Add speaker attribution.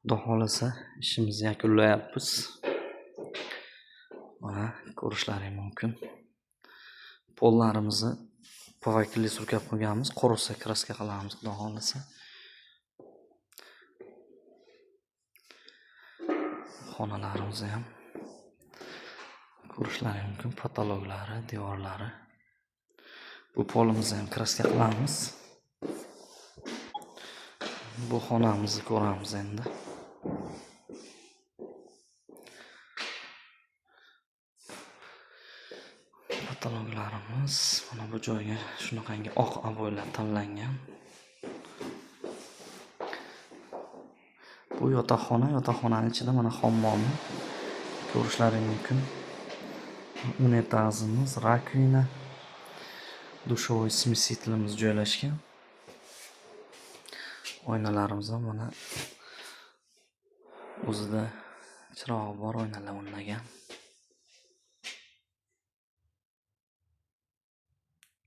Speaker 1: Xudo xohlasa, ishimizni yakunlayapmiz. Mana, ko'rishlaring mumkin. Pollarimizni PVC surkab qo'yganmiz, qurisa краска qilamiz, Xudo xohlasa. Xonalarimizni ham ko'rishlaring mumkin, potologlari, devorlari. Bu polimizni ham краска qilamiz. Bu xonamizni ko'ramiz endi. Potologlarimiz mana bu joyga shunaqangi oq oboylar tanlangan. Bu yotoqxona, yotoqxonaning ichida mana hammomi ko'rishlaring mumkin. Unitazimiz, раковина, dushovой смесителimiz joylashgan. Oynalarimiz ham mana o'zida chirog'i bor oynalar o'rnagan.